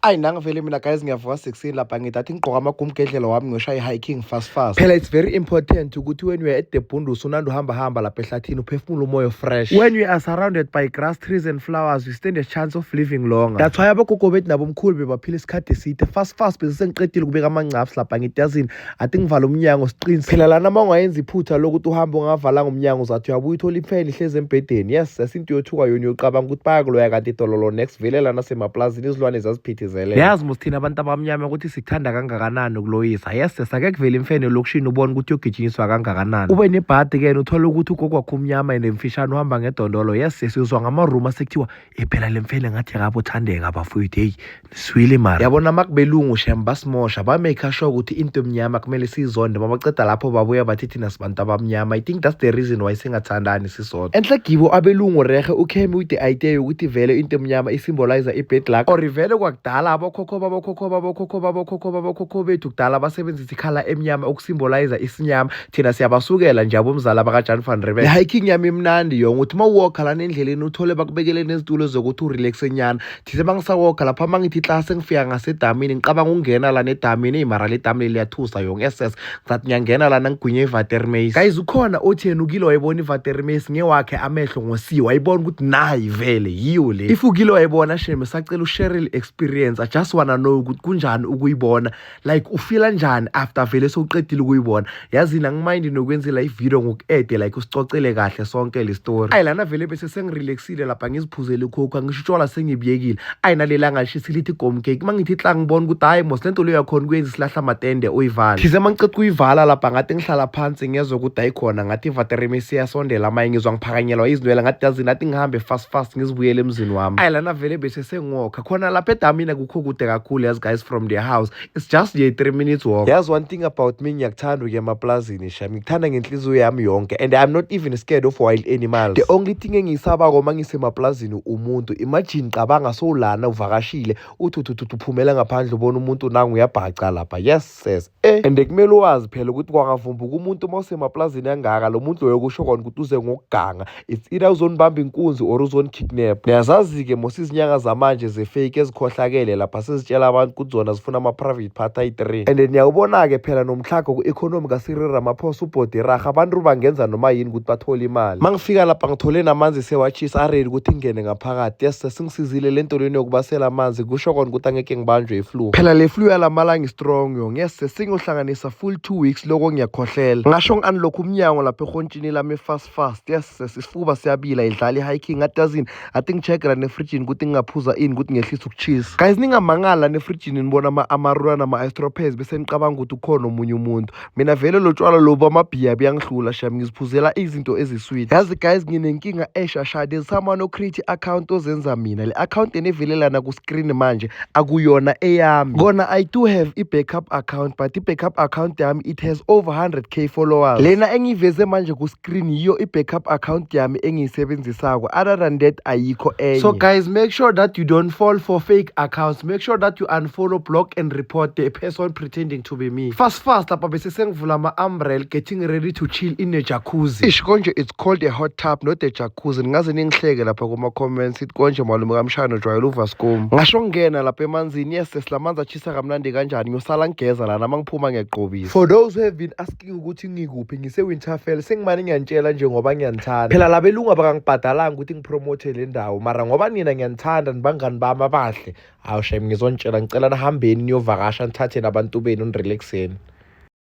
Ayi, nangivele mina guys, ngiyavuka sekuseni lapha, ngithi athi ngigqoka amagumgedlela wami, ngiyoshaya i-hiking fast fast. Phela it's very important ukuthi when you are at the bundus, unandi uhamba hamba lapha ehlathini, uphefumula umoya fresh. When you are surrounded by grass, trees and flowers, you stand a chance of living longer. That's why abogogo bethu nabomkhulu bebaphila isikhathi eside. Fast fast, bese sengiqedile ukubeka amangcaps lapha, ngithi yazini, athi ngivala umnyango siqinise. Phela lana uma ungayenza iphutha lokuthi uhambe ungavalanga umnyango, uzathi uyabuya uthole imfene ihlezi embhedeni. Yes, asinto yothuka yona, uyocabanga ukuthi bayakuloya, kanti dololo next. Vele lana semaplazini izilwane zaziphithizelela. Yazi mos thina abantu abamnyama ukuthi sikuthanda kangakanani ukuloyisa. Yes, sake kuvela imfene elokishini, ubone ukuthi uyogijinyiswa kangakanani. Ube nebhadi ke, uthole ukuthi ugogo wakho umnyama and emfishane, uhamba ngedondolo. Yes, sizwa ngama-rumour sekuthiwa phela le mfene ngathi yakabo Thandeka bafowethu. Heyi, niswile mara yabona makubelungu shem, basimosha, ba-make sure ukuthi into emnyama kumele siyizonde. Mabaceda lapho babuya bathi thina sibantu abamnyama. I think that's the reason why singathandani sisodwa. Enhle gibo abelungu rehe ucame with the idea yokuthi vele into emnyama isymbolize i-bad luck, or vele kwakudala abokhokho babokhokho babokhokho babokhokho babokhokho bethu kudala basebenzisa i-colour emnyama ukusymbolize isinyama. Thina siyabasukela nje abomzala bakaJan van Riebeeck. Le hiking yami imnandi yonke, uthi uma uwalka lana endleleni uthole bakubekele nezitulo zokuthi urelaxe nyana. Thize mangisawalka lapha, mangithi xa sengifika ngasedamini, ngicabanga ukungena lana edamini. Eyi, mara le damu leli liyathusa yonke. Ss, ngizathi ngiyangena lana, ngigwinye iwatermeisie. Guys, ukhona othi yena ukile wayibona iwatermeisie ngewakhe amehlo ngosi, wayibona ukuthi nayi vele yiyo le. If ukile wayibona shame, sacela ushare le experience. I just wanna know ukuthi kunjani ukuyibona, like ufila njani after vele sowuqedile ukuyibona. Yazini, angimind nokwenzela ivideo ngoku-ede, like usicocele kahle sonke le story. Ayi, lana vele bese sengirelaxile lapha, ngiziphuzele iCoke, angisho utshwala sengibuyekile. Ayi, nalelanga lishisa lithi gomcake, uma ngithi hla ngibona ukuthi hayi mos, lento leyo yakhona kuyenza isilahla amatende uyivale. Thize uma ngiceda ukuyivala lapha, ngathi ngihlala phansi, ngezwe ukuthi ayikhona, ngathi ivatermesi iyasondela. Maye, ngizwa ngiphakanyelwa izinwele, ngathi yazini, ngathi ngihambe fast fast ngizibuyele emzini wami. Ayi, lana vele bese sengokha khona lapha edamini, akukho kude kakhulu yazi guys from the house, it's just nje 3 minutes walk. Yazi, one thing about me, ngiyakuthanda ukuya emaplazini sham, ngikuthanda ngenhliziyo yami yonke, and I'm not even scared of wild animals. The only thing engiyisabako uma ngisemaplazini umuntu. Imagine, cabanga sowulana uvakashile, uthi uthi uthi uphumela ngaphandle, ubona umuntu nangu uyabhaca lapha. Yes sis, and kumele wazi phela ukuthi kwangavumbuka umuntu uma usemaplazini angaka, lo muntu loyo kusho kona ukuthi uze ngokuganga. It's either uzonibamba inkunzi or uzonikidnap. Niyazazi-ke mos izinyanga zamanje ze-fake ezikhohlakele lapha, sezitshela abantu ukuthi zona zifuna ama-private part ayi-3. And niyawubona-ke phela nomtlhago ku-economy kaCyril Ramaphosa, ubhodiraha abantu bangenza noma yini ukuthi bathole imali. Ma ngifika lapha ngithole namanzi sewatshisa, aready ukuthi ngingene ngaphakathi. Yes, sengisizile le nto leni yokubasela amanzi, kusho kona ukuthi angeke ngibanjwe iflu. Phela le flu yalamalanga i-strong yong. Yes, sengiyohlanganisa full 2 weeks loko ngiyakhohlela. Ngasho ngi-unlock umnyango lapha ehontshini lami fast fast. Yes, isifuba siyabila, idlala i-hiking. Ngathi yazini, athi ngi-check-e nefrijini ukuthi ngingaphuza ini ukuthi ngehlise ukuchisa. Guys, ningamangala nefrijini nibona ama-Amarula nama-Istropez, bese nicabanga ukuthi ukhona omunye umuntu. Mina vele lo tshwala lobu amabhiya buyangihlula sham, ngiziphuzela izinto ezisweet. Yazi guys, nginenkinga eshasha. There's someone ocreate i-account ozenza mina. Le account enevelelana ku-screen manje akuyona eyami. Kona I do have i-backup account, but i-backup account yami, it has over 100K followers. Lena engiyiveze manje ku-screen yiyo i-backup account yami engiyisebenzisako. Other than that, ayikho enye. So guys, make sure that you don't fall for fake accounts. Make sure that you unfollow, block and report the person pretending to be me. Fast fast lapha bese sengivula ama-umbrella, getting ready to chill in a jacuzzi. Ish, konje it's called a hot tub, not a jacuzzi. Ningaze ningihleke lapha kuma-comments, ithi konje malume kamshana ujwayele uvascom. Ngasho ngingena lapha emanzini. Yes, silamanzi achisa kamnandi kanjani. Ngiyosala ngigeza lana, uma ngiphuma ngiyaqobisa. For those who have been asking ukuthi ngikuphi, ngise-Winterfell. Sengimane ngiyantshela nje ngoba ngiyanithanda. Phela labelungu abakangibhadalanga ukuthi ngipromote le ndawo, mara ngoba nina ngiyanithanda, nibangani bami abahle, hawu shame, ngizontshela. Ngicela nihambeni niyovakasha, nithathe nabantu benu, nirelaxeni.